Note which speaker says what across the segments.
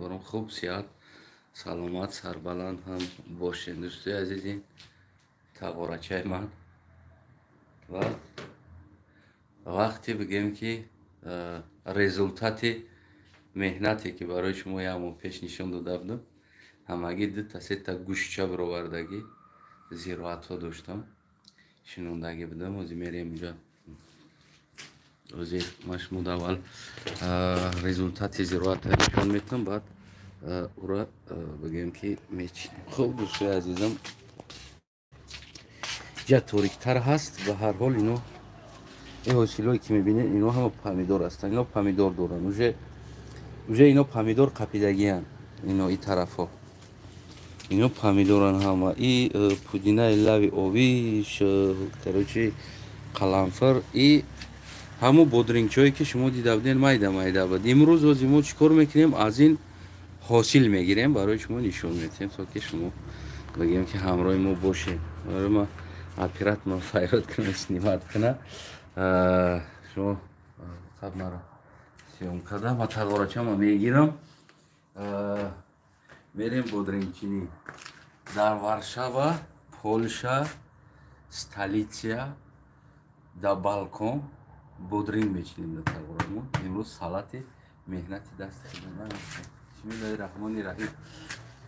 Speaker 1: Умедворам, хуб, сиҳат, саломат, сарбаланд ҳам бошед. Дӯстои азиз, ин тағорачаи ман ва вақте бигем, ки результати меҳнате, ки барои шумо як моҳ пеш нишон дода будам, ҳамагӣ дута сета гӯшча бировардагӣ зироатҳо доштам, шинондагӣ будам. Ҳозир мерем инҷа, ҳозир ман шумо аввал результати зироатро нишон метам, баъд ура бигем, ки мечинем. Хуб, дӯстои азизам, ҷа ториктар ҳаст. Ба ҳар ҳол, ино ин ҳосилое, ки мебинед, ино ҳама помидор ҳастанд. Ино помидор доранд уже, ино помидор қапидагиянд. Ино и тарафҳо, ино помидоран ҳама. И пудинаи лави овиш, короче, қаламфир и ҳамун бодрингчое, ки шумо дида будед, майда майда буд. Имрӯз ози мо чӣ кор мекунем? Аз ин ҳосил мегирем, барои шумо нишон медиҳем, то ки шумо бигем, ки ҳамроҳи мо бошед. Барои ма оператор файрод кунад, снимать кунад. Шумо қабл мара съёмка да ма тағорачама мегирам, мерем бодрингчинӣ. Дар Варшава, Полша, столица, дар балкон бодринг мечинем дар тағорамо. Имрӯз салати меҳнати дасти худам. Бисмиллоҳи раҳмони раҳим.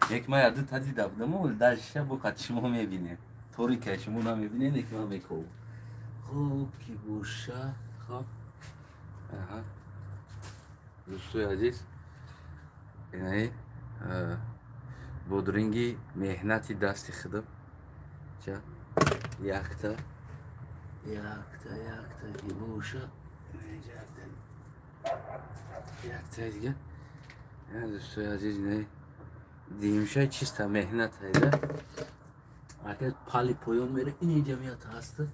Speaker 1: Як ма яду та дида будам, дальше бо қати шумо мебинем. Торика, шумо намебинед, як ман мекобам. Хуб ки боша. Хоб, дӯстои азиз, инаи бодринги меҳнати дасти худам. Ча якта, якта, якта ки боша, якта дига. Дӯстои азиз, инаи димшай чиста меҳнат айда. Агар пали поён мере, ин инҷа меяд ҳаста.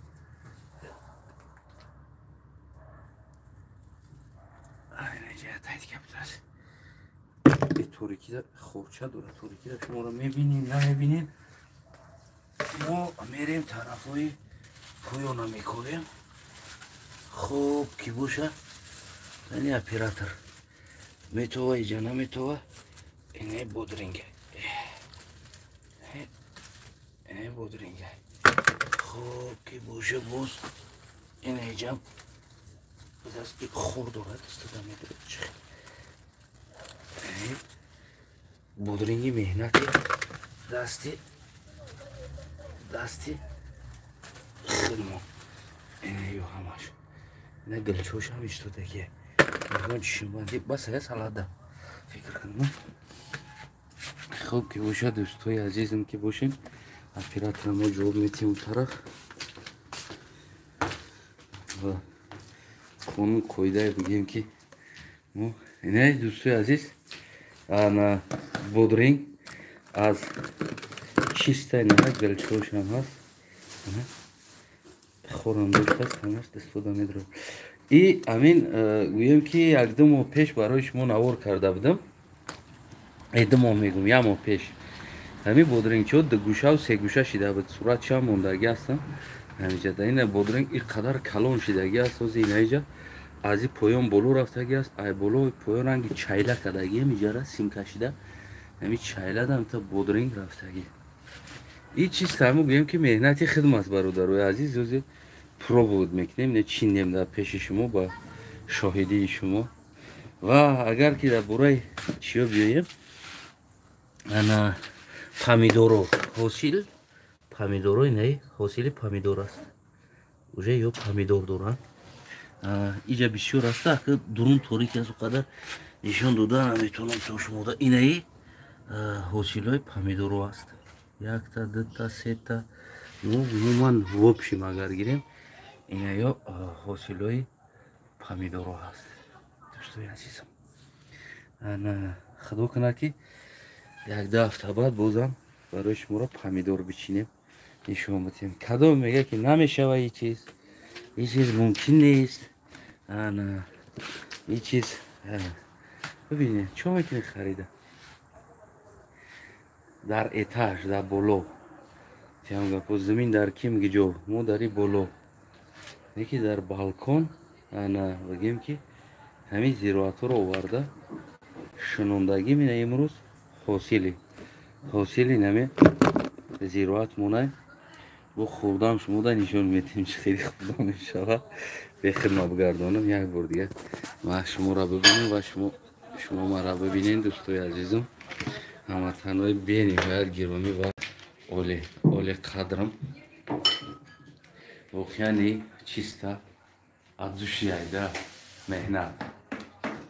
Speaker 1: Торикида хорча дорад, торикида шуморо мебинед, намебинед. Мо мерем тарафҳои поёна, мекобем. Хуб ки боша, яъне оператор метова, иҷа наметова. Ине бодринга, ине бодринга. Хуб ки боша, боз ине иҷам дасти хор дорад, истода медорад. Бодринги меҳнати дасти худмо. Ё ҳамаш ина гилчошам истодагия. Ягон чишмбандӣ басая салада фикр кунам. Хуб ки бошад, дӯстои азизам, ки бошем, оператора мо ҷавоб метиҳем тараф ва қонун қоидае бигем, ки мо инаи. Дӯстои азиз, ана бодринг аз чистай наҳа, гилчошам ҳаст, хорам доштааст, ҳамаш истода медорад. И амин гӯем, ки як ду моҳ пеш барои шумо навор карда будам, 2 моҳ мегум, як моҳ пеш, ҳамин бодрингчиҳо дугӯшаву сегӯша шида буд. Суратшам мондагӣ ҳастам ҳамиҷада. Ина бодринг ин қадар калон шидагӣ аст. Ҳозир инаиҷа аз и поён боло рафтагӣ аст, ай боло поён ранги чайла кардагӣ, миҷара сим кашида, ҳами чайладам та бодринг рафтагӣ. И чиз ҳаму гӯем, ки меҳнати хидм аст, бародарои азиз. Ҳозир пробовать мекунем, не чинем дар пеши шумо, ба шоҳидии шумо. Ва агар ки дар бораи чиё биёем, ана помидоро, ҳосил помидоро, инаи ҳосили помидор аст. Уже ё помидор доранд, иҷа бисёр аст. Ака дурун торик аст, қадар нишон дода наметавонам то шумода. Инаи ҳосилҳои помидоро аст: якта, дута, сета. Умуман, в общем, агар гирем, инаё ҳосилҳои помидоро ҳаст. Дӯстои азизам, ана худо кунад, ки як ду ҳафта баъд бозам барои шуморо помидор бичинем, нишон бидиҳем. Кадом мега, ки намешава, ин чиз мумкин нест. Ана ин чиз бибинед, чо мекунед? Харида дар этаж, дар боло тиам гапо. Замин дар ким гиҷо, мо дар и боло неки, дар балкон. Ана бигем, ки ҳамин зироатҳоро оварда Шунондагӣ мина имрӯз ҳосили наме зироат монай бо хурдам шумода нишон метем, чи хеле хурда мешавад. Бехидма бигардонам, як бор дига ма шуморо бибинем ва шумо маро бибинед, дӯстои азизум, ҳамватанҳои бениҳоят гиромӣ ва оли қадрам. Воқеан чиста аз души айда меҳнат,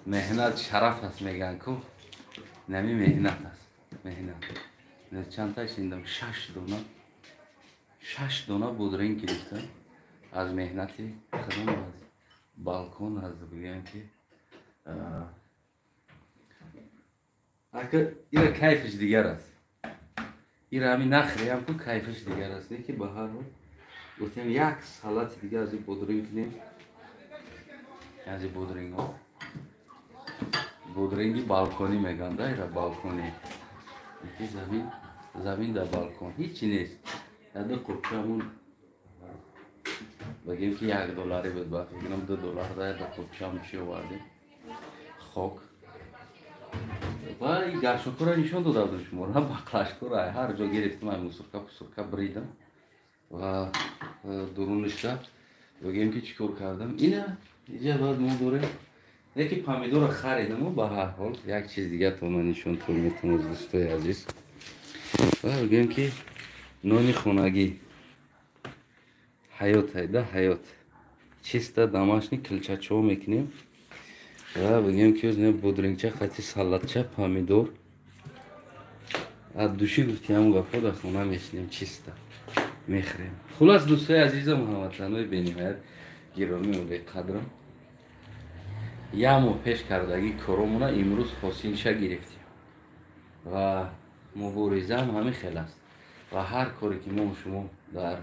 Speaker 1: меҳнат шараф аст, мегӯянд ку, нами меҳнат аст, меҳнат. Чандта шиндам? 6 дона, 6 дона бодринг гирифтам аз меҳнати худам, аз балкон, аз бигӯям ки ака ира кайфаш дигар аст. Ира ҳамин нахриям ку, кайфаш дигар аст. Не ки ба ҳар ҳол гуфтем, як салати дига аз ин бодринг кунем, аз ин бодрингҳо. Бодринги балконӣ мегӯянд да ира, балконӣ. Замин, замин дар балкон ҳичи нест, яду қурчамун багем ки 1 доллари буд, ба фикрам 2 доллар да яду қурчам чи овардем, хок ва горшокура нишон дода будам шуморо, баклажкура ҳар ҷо гирифтам, ай мусорка пусорка бридам ва дуруништа бигем ки чӣ кор кардам. Ина иҷа баъд мо дорем яки помидора харидаму. Ба ҳар ҳол як чиз дига то ман нишонтон метавонам, дӯстои азиз, ва бигем ки нони хонагӣ ҳаёт айда, ҳаёт, чисто домашний килчачо мекунем ва бигем ки бодрингча қати салатча, помидор аз души. Гуфти ҳамн гапҳо, дар хона мешинем, чисто мехӯрем. Хулас, дӯстои азизам, ҳамватанҳои бениҳоят гиромӣ, олиқадрам, як моҳ пеш кардагӣ коромона имрӯз ҳосилша гирифтем ва муборизаам ҳамин хел аст. Ва ҳар коре ки мо шумо дар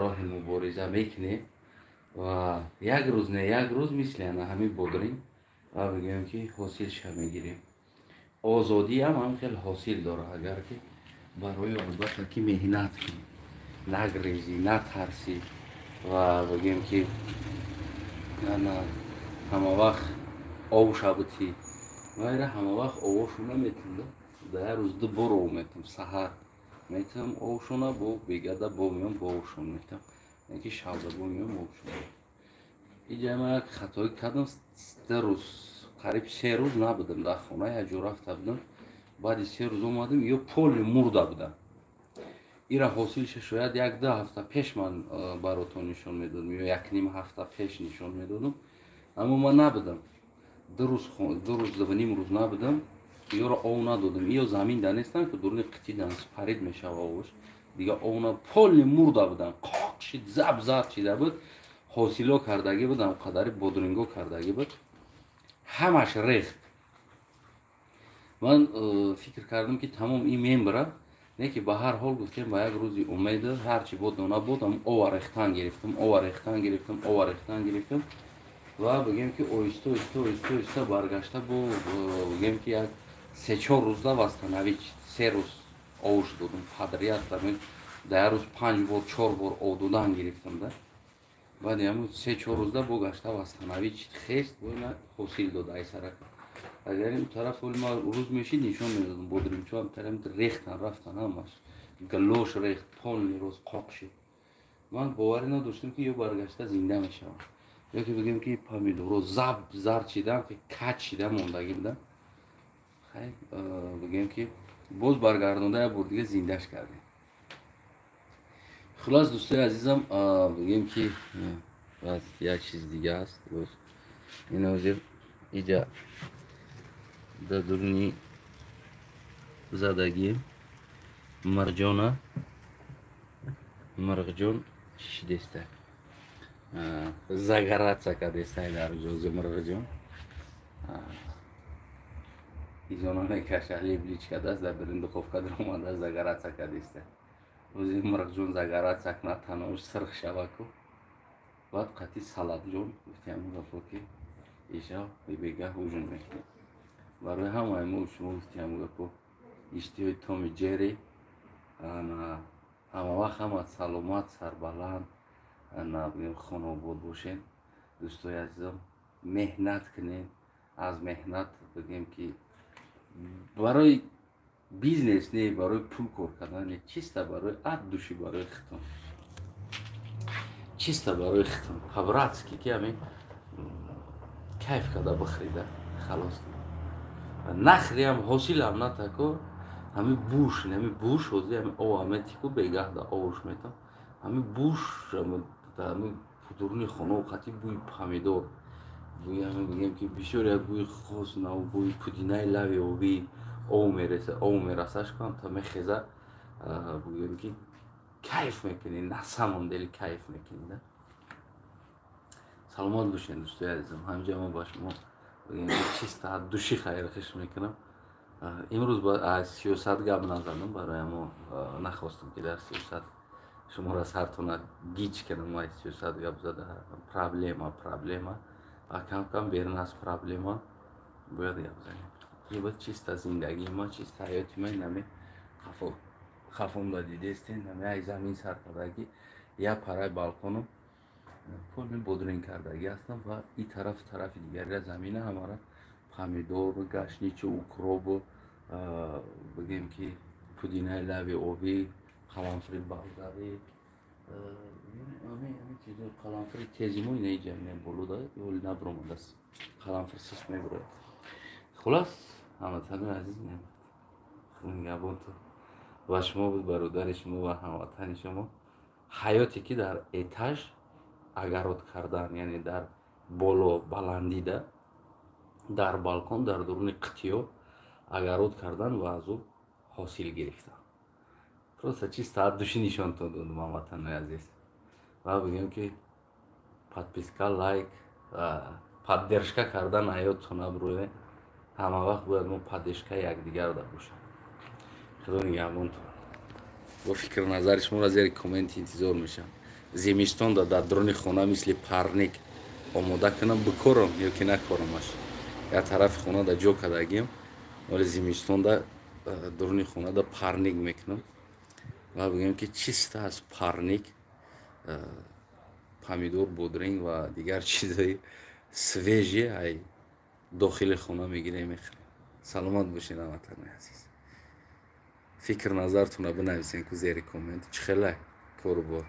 Speaker 1: роҳи мубориза мекунем ва як рӯз не як рӯз, мисли ана ҳамин бодринг, ва бигӯем ки ҳосилша мегирем. Озодиам ҳам хел ҳосил дорад, агар ки барои, албатта, ки меҳнат кунӣ, нагрезӣ, натарсӣ ва бигӯем ки ҳама вақт ов шабутӣ вайра. Ҳама вақт овошона метам, дар як рӯз ду бор ов метам. Саҳар метам овшона, бо бегада бо меём, бо овшон метам, ки шавда бо меём, овшон. Иҷа ман як хатоӣ кардам: 2 рӯз, қариб 3 рӯз набудам дар хона, як ҷо рафта будам. Баъди 3 рӯз омадам, ё поли мурда будам. Ира ҳосилша шояд як ду ҳафта пеш ман баротон нишон медодам ё якним ҳафта пеш нишон медодам, аммо ман набудам. 2 рӯз, 2 рӯз ва ним рӯз набудам, ёро ов надодам. Ё замин данестам ки дуруни қитидан парид мешава овош дига, ов на, поли мурда будам, қоқ шид, заб зард шида буд. Ҳосило кардагӣ будам, қадари бодринго кардагӣ буд, ҳамаш рехт. Ман фикр кардам, ки тамом, ин мембара. Не ки ба ҳар ҳол гуфтем, ба як рӯзи умед, ҳарчи буд набуд, ова рехтан гирифтам, ова рехтан гирифтам, ова рехтан гирифтам ва бигем ки оҳиста оҳиста оҳиста оҳиста баргашта, бо бигем ки як се-чор рӯзда восстановить. 3 рӯз овш додум подряд, дар як рӯз панҷ бор, чор бор ов додан гирифтам да. Баъди ҳамун се-чор рӯзда бо гашта восстановить, хест, боина ҳосил дод. Айсарак агар ин тараф оли ма рӯз мешид, нишон медодам. Бодримчоам тарам рехтан, рафтан, ҳамаш галош рехт, полный рӯз қоқ шид. Ман боварӣ надоштам, ки ё баргашта зинда мешавам, ё ки бигем ки помидоро заб зард шидам, ки кач шида мондагӣ будам. Хай, бигем ки боз баргардонда, як бор дига зиндаш кардем. Хулас, дӯстои азизам, бигем ки як чиз дига аст. Боз ин ҳозир иҷа дар дуруни задагӣ марҷона, мирғҷон шидеста, загораться кардеста дар ҷози мирғҷон изона мекаша, либличка даст дар дурин духовка даромада, загораться кардеста. Ози мирғҷон загораться кунад, танош сирх шаваку, баъд қати салатҷон гуфтиам гапо ки ишав бегаҳ ужин мекунем. Барои ҳамаи мо шумо гуфтиам гапо, иштиҳои Томи Ҷерри. Ҳама вақт ҳама саломат, сарбаланд, бигем, хонаобод бошед, дӯстои азизам. Меҳнат кунед, аз меҳнат. Бигем, ки барои бизнес не, барои пул кор кардан не, чисто барои от души, барои хитон, чисто барои хитон, по-братски, ки ҳамин кайф карда бихӯрида, халос. Нахриам, ҳосилам натако, ҳамин буш, ҳамин буш ҳозир, ҳамин ов аметику бегаҳда овш метам, ҳамин буш, ҳамин дуруни хона қати бӯи помидор, бӯи ҳамин, бигем, ки бисёр як бӯи хос нав, бӯи пудинаи лави обӣ ов мереса, ов мерасаш кам та мехеза, бигем, ки кайф мекунӣ, на самом деле кайф мекунӣ да. Саломат бошед, дӯстои азизам. Ҳамҷа ма ба шумо, бигем, чисто от души хайрхиш мекунам. Имрӯз аз сиёсат гап назадам, барои мо нахостам, ки дар сиёсат шуморо сартона гиҷ кунам. Аз сиёсат гап зада, проблема, проблема ва кам кам берун аз проблема бояд гап занем. Ибад чисто зиндагии ма, чисто ҳаёти ма. Нами хафомда дидестен, нами ай замин сар кардагӣ, як параи балкону полный бодринг кардагӣ ҳастам ва и тараф, тарафи дигарира замина ҳамара помидору, гашничу, укробу, бигем, ки пудинаи лави обӣ, қаламфури болгарӣ, чизо, қаламфури тези мо ина иҷа болода оли набуромадааст, қаламфур суст мебурояд. Хулас, ҳамватанои азиз, нигаҳбонтон ва шумо буд бародари шумо ва ҳамватани шумо. Ҳаёте ки дар этаж огород кардан, яъне дар боло баландида, дар балкон, дар дуруни қитиё огород кардан ва аз ӯ ҳосил гирифтан. Просто чисто от души нишонтон додум, ҳамватанои азиз, ва бигем, ки подписка, лайк, поддержка кардан ҳаётон набурӯе. Ҳама вақт бояд мо поддержкаи якдигар да бошем. Худо нигаҳбонтон. Бо фикру назари шуморо зери комменти интизор мешавам. Зимистонда дар дуруни хона мисли парник омода кунам, бикорам ё ки накорамаш? Як тарафи хона да ҷо кардагим, вале зимистонда дуруни хона да парник мекунам ва бигӯем, ки чисто аз парник помидор, бодринг ва дигар чизҳои свежий ай дохили хона мегирем, мехӯрем. Саломат бошед, ҳамватанои азиз. Фикр назартонро бинависен ку зери коммент, чӣ хела кору бор.